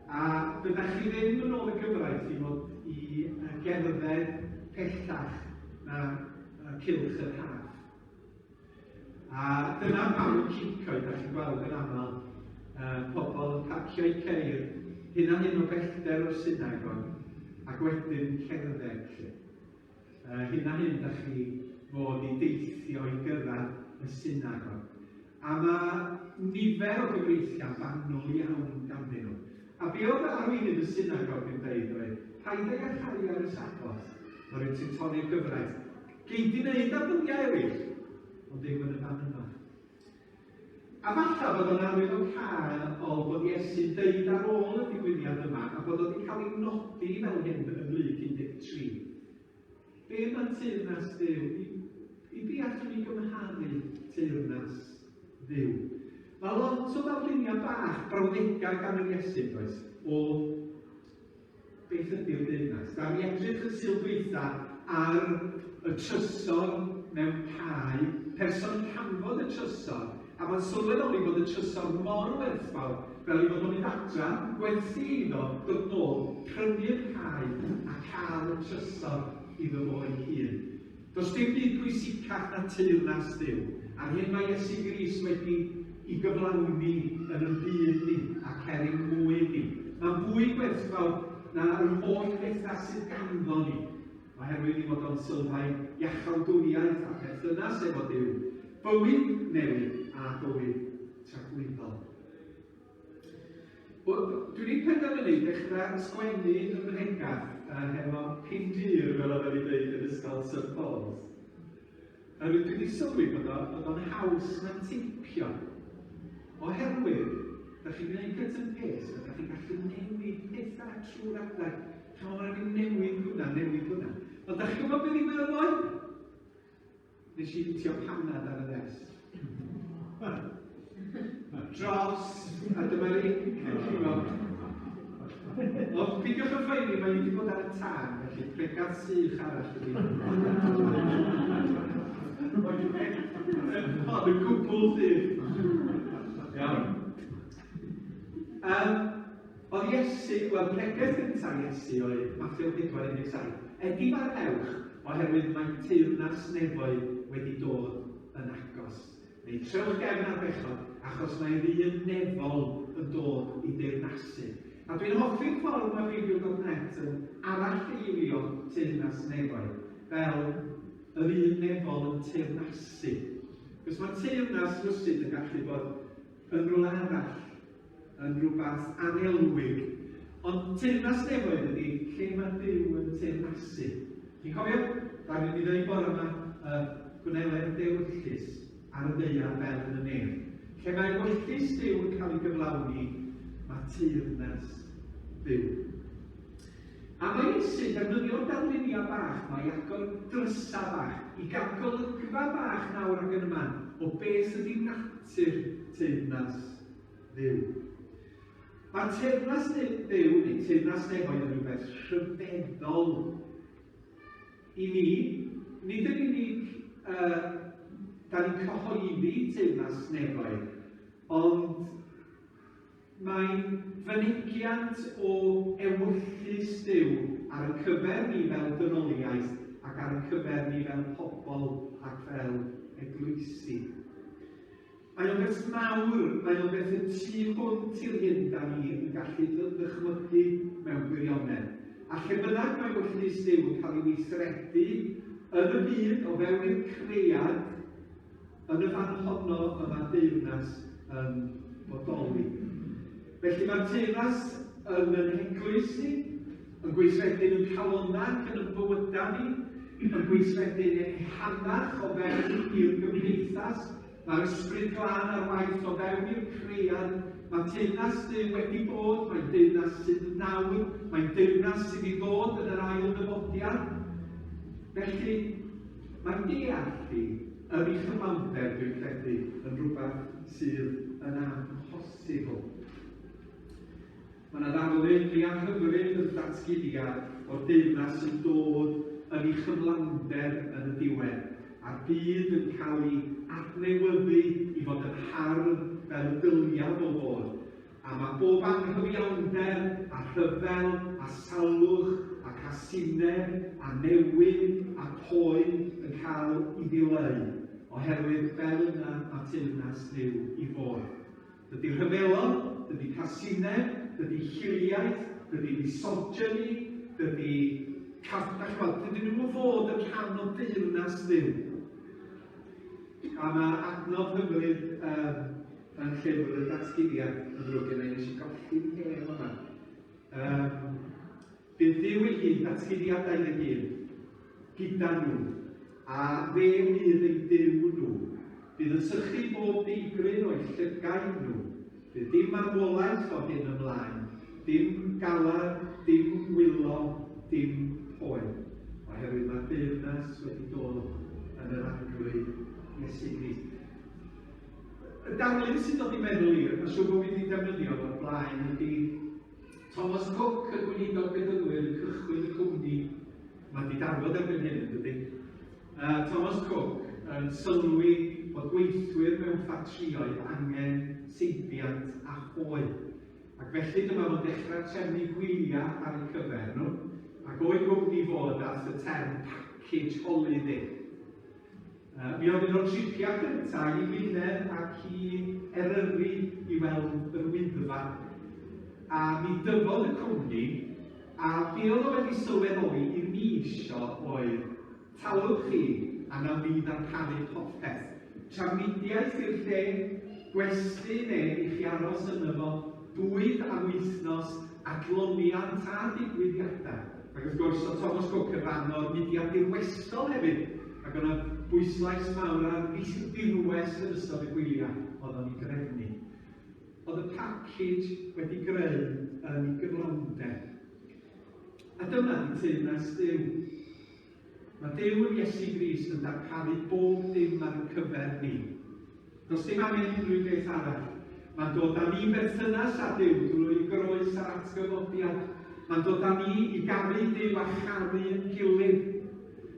A byddech chi ddim yn ôl y gyfraith i fod i gerdded pellach na cylch yr haf. A dyna pam yn Cilcoed, da chi'n gweld yn aml, pobl yn parcio'u ceir hyn a hyn o bellter o'r synagog, ac wedyn cerdded, 'lly. Hyn a hyn da chi fod i deithio i gyrraedd y synagog. A mae nifer o gyfreithiau fanwl iawn ganddyn nhw. A be oedd arweinydd y synagog yn deud oedd, paid ag iacháu ar y Saboth, oherwydd ti'n torri'r gyfraith. Gei di wneud ar ddyddiau eraill, ond ddim yn y fan yma. A falle bod o'n arwyddocâd o bod Iesu'n deud ar ôl y digwyddiad yma, a bod o wedi cael ei nodi fel hyn yn Luc 13. Be mae teyrnas Dduw? I be allwn ni gymharu teyrnas Dduw? Mae lot o ddarluniau bach, brawddegau gan yr Iesu, does, o Beth ydy'r deyrnas? Da ni edrych y Sul dwytha ar y trysor mewn cae, person yn canfod y trysor, a mae'n sylweddoli bod y trysor mor werthfawr fel ei fod o'n mynd adra, gwerthu eiddo, dod nôl, prynu'r cae a cael y trysor iddo fo ei hun. Does dim byd pwysicach na teyrnas Dduw, a'r hyn mae Iesu Grist wedi i gyflawni yn yn byd ni ac er ein mwyn ni. Mae'n fwy gwerthfawr na yr holl bethau sydd ganddo ni, oherwydd ei fod o'n sylfaen iachawdwriaeth a pherthynas efo Duw, bywyd newydd a bywyd tragwyddol. Wel, dwi wedi penderfynu dechrau sgwennu y mhregath hefo pin dur, fel oedden ni'n dweud yn ysgol St Paul's. Oherwydd dwi wedi sylwi bod o, bod o'n haws na teipio. Oherwydd, da chi'n gwneud cut and paste, a da chi'n gallu newid pethau trwy'r adeg. Chymod, mae'n rhaid i newid hwnna, newid hwnna. Ond da chi'n gwybod beth ddigwyddodd ddoe? Nes i hitio panad ar y ddesg. Dros, a dyma'r inc yn llifo. Ond pidiwch â phoeni, mae wedi bod ar y tân, felly pregath sych arall ydi. Ond yn gwbl sych. Iawn. Oedd Iesu, wel pregeth gyntaf Iesu oedd Mathew 4:17, Edifarhewch, oherwydd mae teyrnas nefoedd wedi dod yn agos. Neu trewch gefn ar bechod, achos mae yr un nefol yn dod i deyrnasu. A dwi'n hoffi'r ffordd mae Beibl.net yn aralleirio teyrnas nefoedd, fel yr un nefol yn teyrnasu. Cos mae teyrnas rywsut yn gallu bod yn rhywle arall, yn rhywbeth anelwig. Ond teyrnas nefoedd ydy lle mae Duw yn teyrnasu. Chi'n cofio? Da ni wedi dweud bore yma, gwneler dewyllys ar y ddaear fel yn y nef. Lle mae ewyllys Duw yn cael ei gyflawni, mae teyrnas Duw. A mae Iesu'n defnyddio'r darluniau bach 'ma i agor drysau bach, i gael golygfa bach nawr ac yn y man o beth ydy natur teyrnas Dduw. Mae teyrnas Dduw, neu teyrnas nefoedd, yn rhywbeth rhyfeddol i ni. Nid yn unig da ni'n cyhoeddi teyrnas nefoedd, ond Mae'n fynegiant o ewyllys Duw ar ein cyfer ni fel dynoliaeth ac ar ein cyfer ni fel pobl ac fel eglwysi. Mae o'n beth mawr, mae o'n beth y tu hwnt i'r hyn da ni yn gallu ddychmygu mewn gwirionedd. A lle bynnag mae ewyllys Duw yn cael ei weithredu yn y byd o fewn i'r cread, Yn y fan honno y mae deyrnas yn bodoli. Felly mae'r teyrnas yn yn heglwys ni, yn gweithredu'n yn calonnau ac yn yn bywydau ni, yn gweithredu'n ehangach o fewn i'r gymdeithas. Mae'r Ysbryd Glân ar waith o fewn i'r cread. Mae teyrnas Duw wedi bod, mae'n deyrnas sydd nawr, mae'n deyrnas sydd i ddod yn yr ail ddyfodiad. Felly, Mae deall hi yn ei chyflawnder, dwi'n credu, yn rhywbeth sydd yn amhosibl. Mae yna ddarlun mwyaf hyfryd yn ddatguddiad o'r deyrnas sy'n dod yn ei chyflawnder yn y diwedd, a'r byd yn cael ei adnewyddu i fod yn hardd fel y dylia fo fod, A mae bob anghyfiawnder, a rhyfel, a salwch, a casineb, a newyn, a phoen yn cael i ddileu. Oherwydd fel yna mae teyrnas Dduw i fod. Dydy rhyfelon, dydy casineb, dydy hiliaeth, dydy misogyny, dydy dach ch'mod, dydyn nhw'm yn fod yn rhan o deyrnas Dduw. A mae adnodd hyfryd um, yn llyfr y datguddiad yn ddrwg gen i, nes i golli'n hen yma. Bydd Duw ei hun, datguddiad 21, gyda nhw, a fe fydd eu Duw nhw. Bydd yn sychu bob deigryn o'u llygaid nhw. Bydd dim marwolaeth o hyn ymlaen, dim galar, dim wylo, dim poen, oherwydd mae'r deyrnas wedi dod yn yr Arglwydd Iesu Grist. Y darlun sy'n dod i meddwl i, mae'n siŵr bod fi wedi defnyddio o'r blaen, ydy Thomas Cook, y gweinidog Bedyddwyr, yn cychwyn y cwmni. Mae wedi darfod erbyn hyn, yn dydy? Thomas Cook yn sylwi bod gweithwyr mewn ffatrïoedd angen seibiant a hoe. Ac felly dyma fo'n dechrau trefnu gwyliau ar eu cyfer nhw, ac o'i gwmni fo daeth y term package holiday. Mi oedd un o'r tripiau cyntaf i Wynedd ac i Eryri i weld yr Wyddfa. A mi dyfodd y cwmni, a be oedd o wedi sylweddoli i mi isio oedd, talwch chi a nawn ni ddarparu popeth. Trafnidiaeth i'r lle, gwesty neu i chi aros yno fo, bwyd am wythnos, adloniant a digwyddiadau. Ac wrth gwrs, oedd Thomas Cook yn rhan o'r mudiad dirwestol hefyd, ac oedd yna bwyslais mawr ar dirwest yn ystod y gwyliau oedd o'n ei drefnu. Oedd y package wedi greu yn ei gyflawnder. A dyma di teyrnas Duw. Mae Duw yn Iesu Grist yn darparu bob dim ar ein cyfer ni. Does dim angen unrhyw beth arall. Mae'n dod â ni berthynas â Duw drwy groes a'r atgyfodiad. Mae'n dod â ni i garu Duw a charu ein gilydd.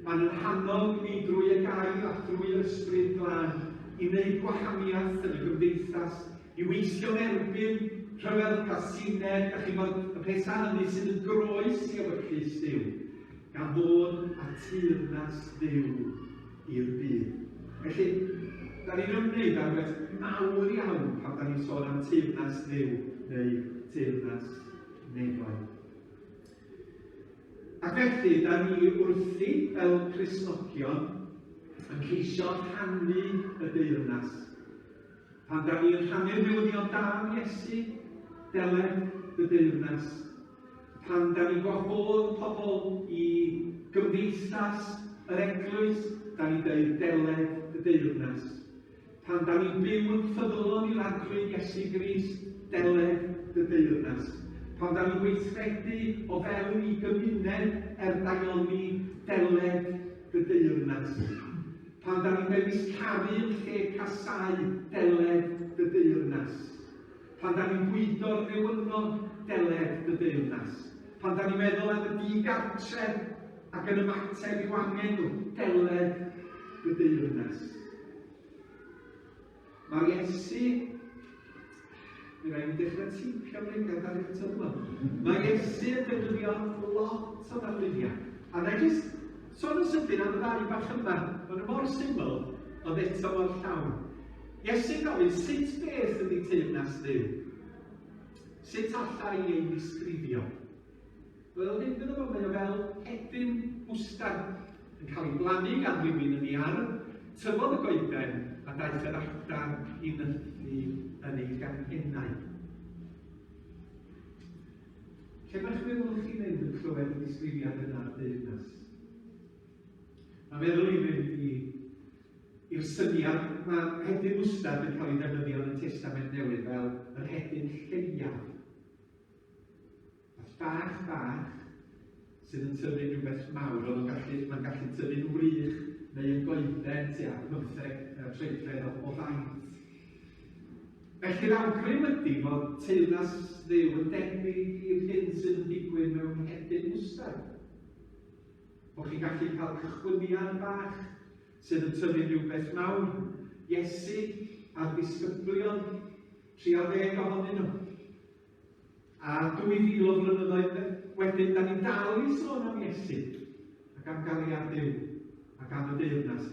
Mae'n ein hannog ni drwy y gair a thrwy yr Ysbryd Glân i wneud gwahaniaeth yn y gymdeithas, i weithio'n erbyn rhyfel, casineb, dach chi'n gwybod, y pethau hynny sydd yn groes i ewyllys Duw. Gan ddod â teyrnas Dduw i'r byd. Felly, da ni'n ymwneud â rhywbeth mawr iawn pan da ni'n sôn am teyrnas Dduw neu teyrnas nefoedd. Ac felly, da ni wrthi fel Cristnogion yn ceisio rhannu y deyrnas. Pan da ni'n rhannu'r newyddion da am Iesu, deled dy deyrnas. Pan da ni'n gwahodd pobl i gymdeithas yr eglwys, da ni'n deud deled dy deyrnas. Pan da ni'n byw yn ffyddlon i'r Arglwydd Iesu Grist, deled dy deyrnas. Pan da ni'n gweithredu o fewn i gymuned er daioni, deled dy deyrnas. Pan da ni'n dewis caru yn lle casáu, deled dy deyrnas. Pan da ni'n bwydo'r newynog, deled dy deyrnas. Pan da ni'n meddwl am y di-gartref ac yn ymateb i'w angen nhw, deled dy deyrnas. Mae'r Iesu... Mi rai ni dechrau teipio bregeth ar eich tyflo. Mae Iesu yn defnyddio lot o ddarluniau. A na i jyst sôn yn sydyn am y ddau bach yma. Maen nhw mor syml, ond eto mor llawn. Iesu'n gofyn, sut beth ydy teyrnas Dduw? Sut alla i ei ddisgrifio? Wel, hyn iddo fo, mae o fel hedyn mwstard yn cael ei blannu gan rywun yn ei ardd, tyfodd y goeden a daeth yr adar i nythu yn ei ganghennau. Lle mae'ch meddwl chi'n mynd yn clywed y disgrifiad yna ar deyrnas? Mae meddwl i'n mynd i i'r syniad mae hedyn mwstard yn cael ei ddefnyddio yn y Testament Newydd fel yr hedyn lleiaf. Peth bach bach sydd yn tyfu rhywbeth mawr, oedd o'n gallu, mae'n gallu tyfu'n wrych neu yn goeden tua 15 troedfedd o faint. Felly'r awgrym ydy fod teyrnas Dduw yn debyg i'r hyn sydd yn digwydd mewn hedyn mwstard. Bod chi'n gallu cael cychwyniad bach sydd yn tyfu rhywbeth mawr. Iesu a'r disgyblion, 30 ohonyn nhw. A 2000 o flynyddoedd wedyn, da ni'n dal i sôn am Iesu ac am gariad Duw ac am y deyrnas.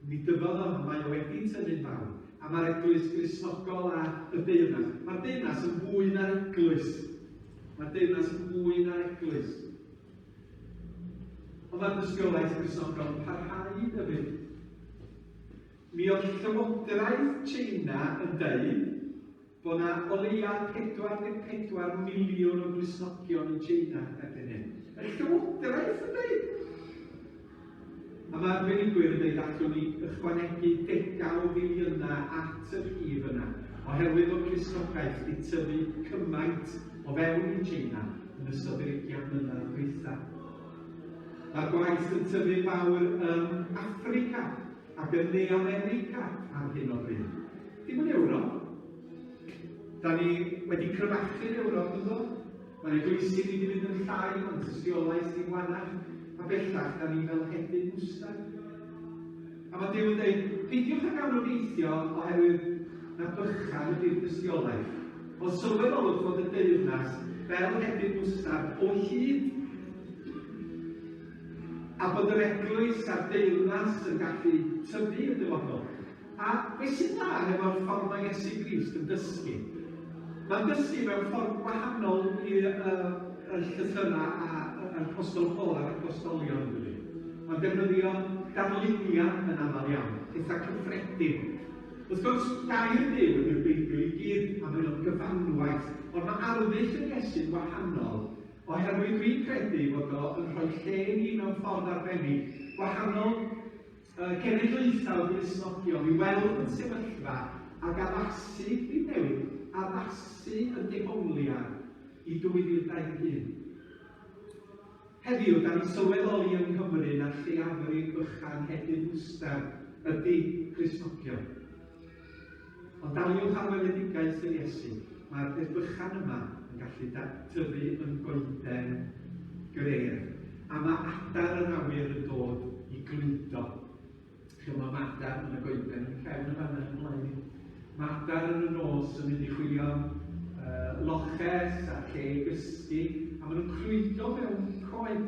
Mi dyfodd o, mae o wedi tyfu'n fawr. A mae'r Eglwys Gristnogol a y deyrnas. Mae'r deyrnas yn fwy na'r eglwys. Mae'r deyrnas yn fwy na'r eglwys. Ond mae'r dystiolaeth Gristnogol yn parhau i dyfu. Mi oedd Llywodraeth Tsieina yn deud bod 'na o leia 44 miliwn o Gristnogion yn Tsieina erbyn hyn. Y llywodraeth yn deud! A mae arbenigwyr yn deud allwn ni ychwanegu degau o filiynau at y rhif yna, oherwydd bod Cristnogaeth wedi tyfu cymaint o fewn i Tsieina yn ystod yr ugian mlynedd dwytha. Mae'r gwaith yn tyfu'n fawr yn Affrica ac yn Ne America ar hyn o bryd. Dim yn Ewrop. Da ni wedi cryfachu'n Ewrop yn do? Mae'n eglwysi ni wedi mynd yn llai, mae'n tystiolaeth ni'n wanach, a bellach da ni fel hedyn mwstard. A mae Duw yn dweud, peidiwch ag anobeithio oherwydd na bychan ydy'r dystiolaeth. Ond sylweddolwch fod y deyrnas fel hedyn mwstard o hyd a bod yr eglwys a'r deyrnas yn gallu tyfu yn dyfodol. A beth sy'n dda hefo'r ffordd mae Iesu Grist yn dysgu? Mae'n dysgu mewn ffordd gwahanol i y llythyrau a yr Apostol Paul a'r Apostolion, yn dydy? Mae'n defnyddio darluniau yn aml iawn, pethau cyffredin. Wrth gwrs, gair Duw ydy'r Beibl i gyd, a mae o'n gyfanwaith, ond mae arddull yr Iesu'n wahanol, oherwydd dwi'n credu fod o yn rhoi lle i ni mewn ffordd arbennig, gwahanol y cenedlaethau o Gristnogion i weld yn sefyllfa ac addasu, ddim newid, addasu y dehongliad i 2021. Heddiw, da ni'n sylweddoli yng Nghymru na lleiafrif bychan hedyn mwstard ydy Cristnogion. Ond daliwch ar weledigaeth yr Iesu, mae'r peth bychan yma yn gallu tyfu yn goeden gref, a mae adar yr awyr yn dod i gludo. Chimod, mae adar yn y goeden yn cefn y fanna yn mlaen i. Mae adar yn y nos yn mynd i chwilio am loches a lle i gysgu, a maen nhw'n clwydo mewn coed.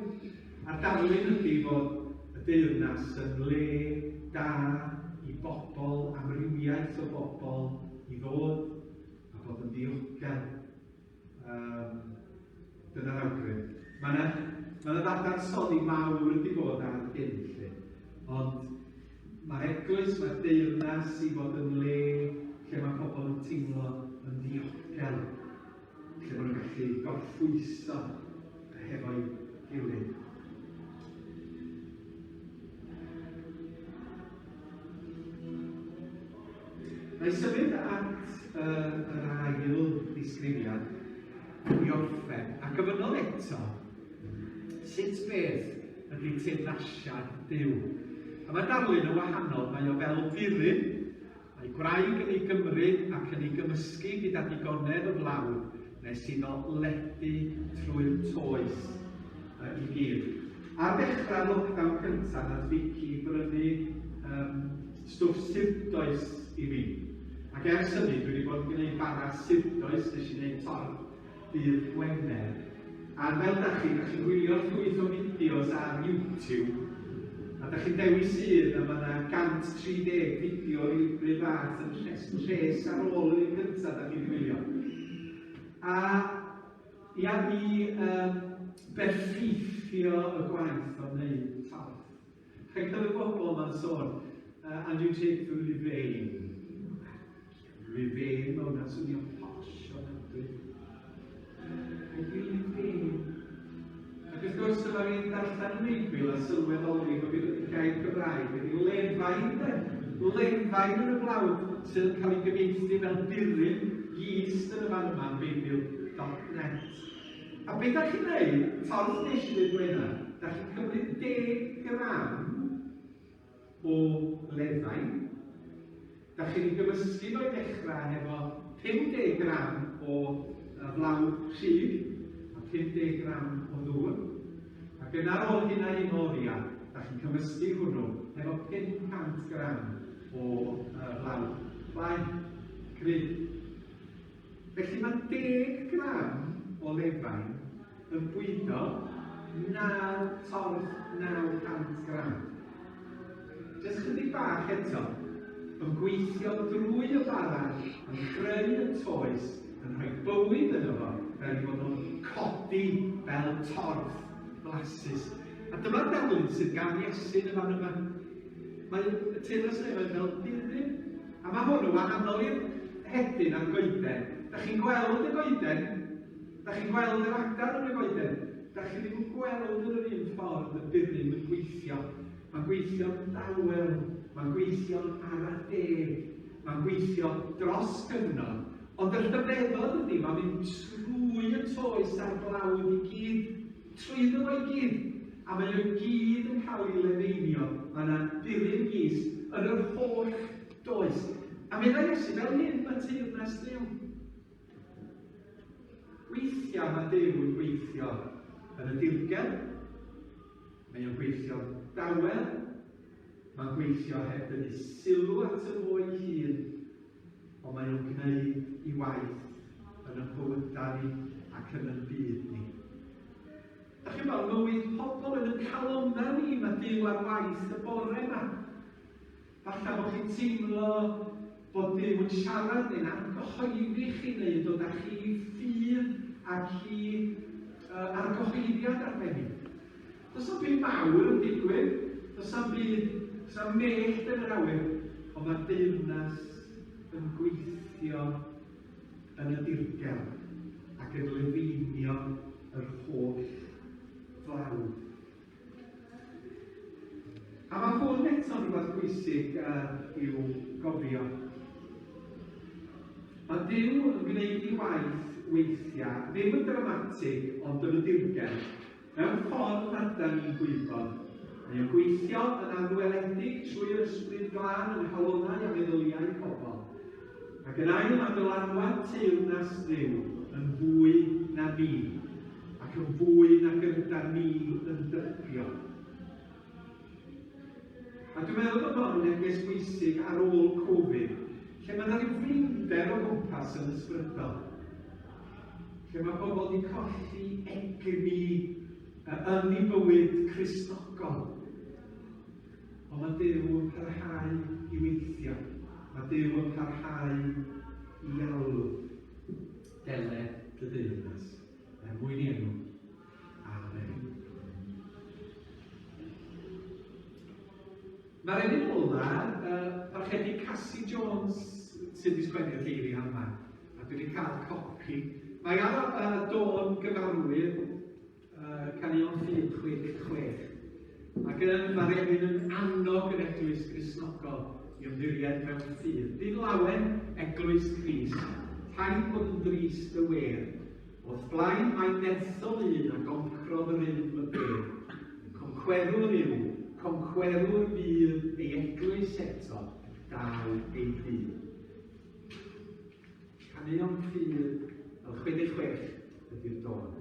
A'r darlun ydy fod y deyrnas yn le da i bobl, amrywiaeth o bobl, i ddod a bod yn ddiogel. Um, dyna'r awgrym. Mae yna ma ddadansoddi mawr wedi bod ar hyn, lle. Ond mae'r eglwys, mae'r deyrnas i fod yn le lle mae pobl yn teimlo yn ddiogel, lle maen nhw'n gallu gorffwyso hefo'i gilydd. Na i symud at yr ail ddisgrifiad i orffen, a gofynnodd eto, sut beth ydy teyrnasiad Duw? A mae darlun yn wahanol, mae o fel burum, Mae gwraig yn ei gymryd ac yn ei gymysgu gyda digonedd o flawd nes iddo ledu trwy'r toes i gyd. Ar ddechrau'r lockdown cyntaf nath Vicky brynu um, stwff surdoes i mi. Ac ers hynny dwi wedi bod yn gwneud bara surdoes, nes i wneud torth dydd Gwener. A fel da chi, da chi'n gwylio llwyth o fideos ar YouTube, a da chi'n dewis un, a mae yna 130 fideo i'r bryd fath yn rhes, rhes ar ôl yr un cyntaf da chi'n gwylio. A ia i um, berffeithio y gwaith o wneud torth. Rhaid cael y bobl ma'n sôn, and you take the levain. Levain, mae hwnna'n swnio'n posh ofnadwy. Ydy levain. Ac wrth gwrs, dyma fi'n darllen y Beibl a sylweddoli bod y gair Cymraeg wedi lefain, de? Lefain yn y blawd sydd yn cael ei gyfieithu fel burum, yeast yn y fan yma yn Beibl.net. A be da chi'n neud, ffordd nes i ddeud Gwener, da chi'n cymryd 10 gram o lefain, da chi'n ei gymysgu fo i ddechrau hefo 50 gram o flawd rhyg a 50 gram o ddŵr, ac yna ar ôl hyn a hyn o oriau, da chi'n cymysgu hwnnw hefo 500 gram o flawd plaen, cryf. Felly mae deg gram o lefain yn bwydo 9 torth 900 gram. Jyst chydig bach eto. Yn gweithio drwy y bara, yn creu y toes, yn rhoi bywyd yno fo, fel ei fod o'n codi fel torth blasus. A dyma'r darlun sydd gan Iesu yn y fan yma. Mae y teyrnas nefoedd fel burum. A mae hwn yn wahanol i'r hedyn a'r goeden. Da chi'n gweld y goeden, da chi'n gweld yr adar yn y goeden, da chi ddim yn gweld yn yr un ffordd y burum yn gweithio. Mae'n gweithio'n dawel, mae'n gweithio'n ara deg, mae'n gweithio dros gyfnod, ond y rhyfeddod ydy, mae'n mynd trwy y toes a'r blawd i gyd, trwyddo fo i gyd, a mae o gyd yn cael ei lefeinio, mae yna burum gys yn yr holl does. A meddai Iesu, fel hyn mae teyrnas Dduw. Weithiau mae Duw yn gweithio yn y dirgel, Mae o'n gweithio'n dawel, mae'n gweithio heb dynnu sylw ato fo ei hun, ond mae o'n gwneud i waith yn y bywydau ni ac yn yn byd ni. Da chi'n gweld, mywyd pobl yn y calonnau ni, mae Duw ar waith y bore yma. Falle bod chi'n teimlo bod Duw yn siarad neu'n argyhoeddi chi neu yn dod â chi i ffydd ac i uh, argyhoeddiad arbennig. Does na'm byd mawr yn digwydd, does na'm byd, does na'm mellt yn yr awyr, ond mae deyrnas yn gweithio yn y dirgel ac yn lefeinio yr holl flawd. A mae hwn eto'n rhywbeth pwysig uh, i'w gofio. Mae Duw yn gwneud ei waith weithiau, ddim yn dramatig, ond yn y dirgel, mewn ffordd nad da ni'n gwybod. Mae o'n gweithio yn anweledig trwy'r ysbryd glân yng nghalonnau a meddyliau pobl. Ac yn ail, mae dylanwad teyrnas Dduw yn fwy na ni, ac yn fwy nag yr ydan ni yn dybio. A dwi'n meddwl bod hon yn neges bwysig ar ôl Covid, lle mae yna rhyw flinder o gwmpas yn ysbrydol. Lle mae pobl wedi colli egni yn ei bywyd Cristnogol. Ond mae Duw yn parhau i weithio. Mae Duw yn parhau i alw. Dele dy deyrnas. Er mwyn i enw. Amen. Mae'r emyn ola, uh, parchedig Cassie Jones sydd wedi sgwennu'r geiriau yma, a dwi wedi cael copi. Mae ar uh, dôn gyfarwydd Caneuon Ffydd 66. Ac yn, mae'r emyn yn annog yr Eglwys Gristnogol i ymddiried mewn ffydd. Bydd lawen Eglwys Crist, rhaid bod yn drist y wedd. O'th blaen mae nerthol un a goncrodd yr un y bedd. Concwerwr yw, concwerwr fydd ei eglwys eto, daw ei ddydd. Caneuon Ffydd fel 66 ydy'r dôn.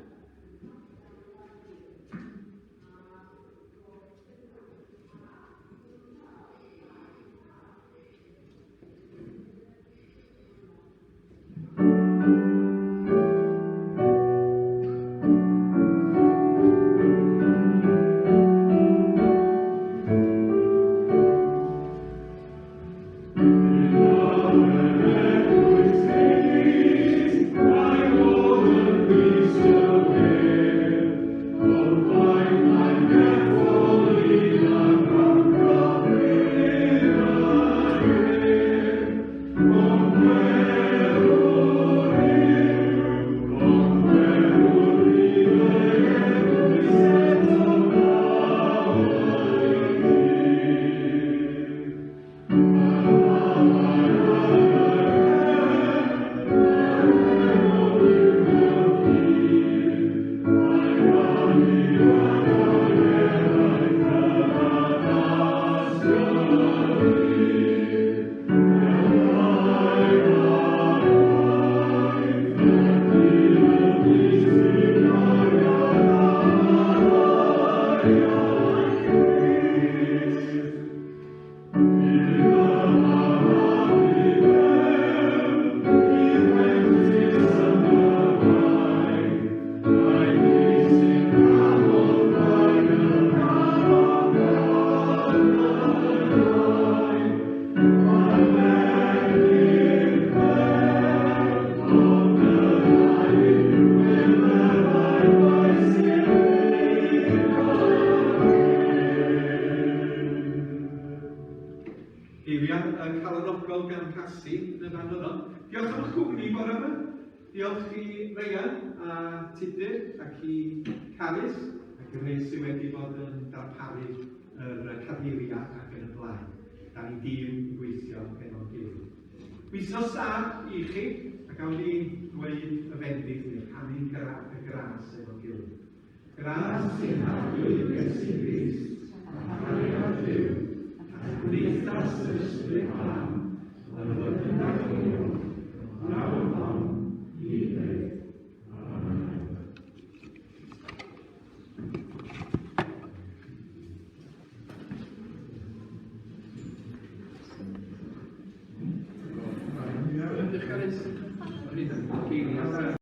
Diolch i Ryan a Tudur ac i Carys ac i'r rhai sydd wedi bod yn darparu yr cadeiriau ac yn y blaen. Da ni'n dîm yn gweithio efo'n gilydd. Wythnos da i chi, a gawn ni ddweud y fendith neu rhannu'n gra y gras efo'n gilydd. Gras i'n Harglwydd Iesu Grist.